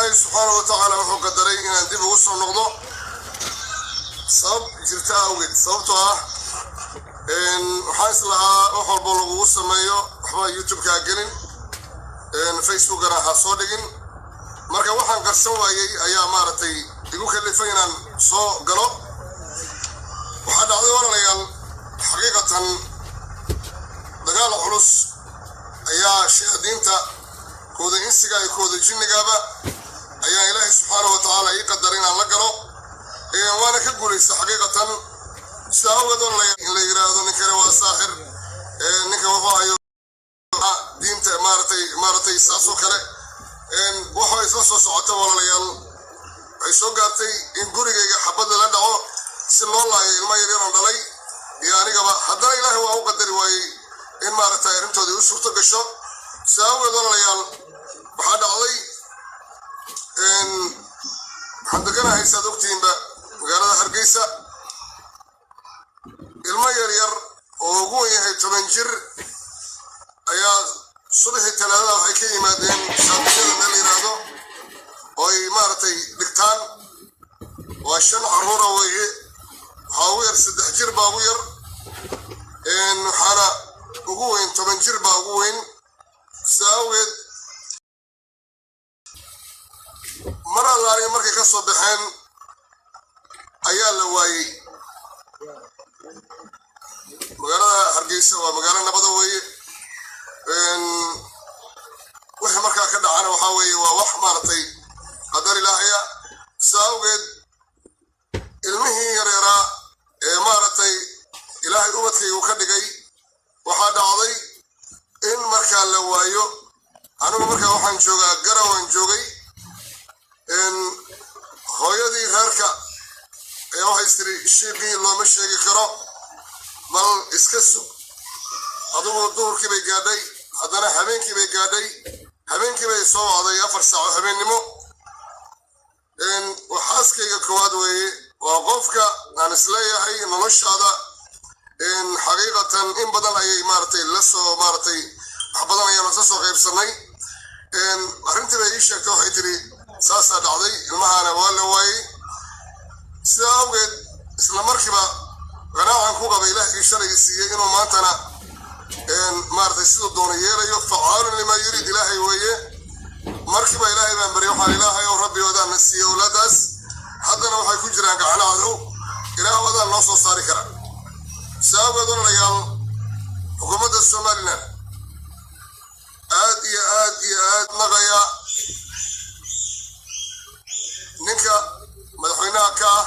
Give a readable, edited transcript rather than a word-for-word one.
Ilaahay subxaana wa tacaala wuxuu qadaray inaan dib ugu soo noqdo sabab jirta awgeed, sababtoo ah waxaan islahaa wax walbo lagugu sameeyo waxba YouTube-ka ha gelin, Facebookana ha soo dhigin. Marka waxaan qarsan waayey ayaa maaragtay igu kalifay inaan soo galo. Waxaa dhacday, walaalayaal, xaqiiqatan dagaal culus ayaa shayaadiinta kooda insiga iyo kooda jinnigaba ayaa Ilaahay subxaana wa tacaala ii qadaray inaan la galo, waana ka guulaysta xaqiiqatan. Sidaa awgeed, walaalayaal, in la yidhaahdo ninkani waa saaxir, ninka wuxuu hayo diinta maaragtay saasoo kale waxa isla soo socota. Walaalayaal, waxay soo gaartay in gurigayga xabad lala dhaco si loo laayo ilmo yaryaroon dhalay iyo anigaba. Haddana Ilaahay waa u qadari waayey in maaragtay arrintoodii u suurto gasho. Sidaa awgeed, walaalayaal, waxaa dhacday, waxaan deganahay, saad ogtihiinba, magaalada Hargeysa. Ilmo yar yar oo ugu wen yahay 10 jir ayaa subaxii Talaadada waxay ka yimaadeen Shaabiyada meel la yidhaahdo oo ay maaragtay dhigtaan. Waa shan carruura weeye. Waxaa ugu yar 3 jir baa ugu yar, waxaana ugu weyn 10 jir baa ugu weyn. Sidaa awgeed, mar allaaliya markay ka soo baxeen ayaa la waayey. Magaalada Hargeysa waa magaalo nabada weeye. Wixii markaa ka dhacana waxaa weeye waa wax maaragtay qadar Ilaahaya. Sidaa awgeed, ilmihii yareeraa ee maaragtay Ilaahay ubadkaygu ka dhigay waxaa dhacday in markaa la waayo. Anigu markaa waxaan joogaa Garawaan joogay. Hooyadii reerka ayaa waxay istiri, shiiqii looma sheegi karo, bal iska sug adigu. Duhurkii bay gaadhay, haddana habeenkii bay gaadhay. Habeenkii bay soo wacday 4 saaco habeennimo. Xaaskayga koowaad weeye, waa qofka aan isleeyahay noloshaada xaqiiqatan in badan ayay maaragtay la soo maaragtay wax badan ayaan isla soo qaybsanay. Arrintii bay ii sheegtay, waxay tiri saasaa dhacday, ilmahaana waa la waayey. Sidaa awgeed, isla markiiba qanaacan ku qabay Ilaahgii shalay siiyey inuu maantana maaragtay siduu doono yeelayo. Facaalun limaa yuriid Ilaahay weeye. Markiiba Ilaahay baan baryay. Waxaan, Ilaahay ow, Rabbi odaana siiyey owlaadaas, haddana waxay ku jiraan gacana cadow, Ilaah adaan noo soo saari kara. Sidaa awgeed, walaalayaal, xukuumadda Somaliland aad iyo aad iyo aad naqaya ninka madaxweynaha ka ah.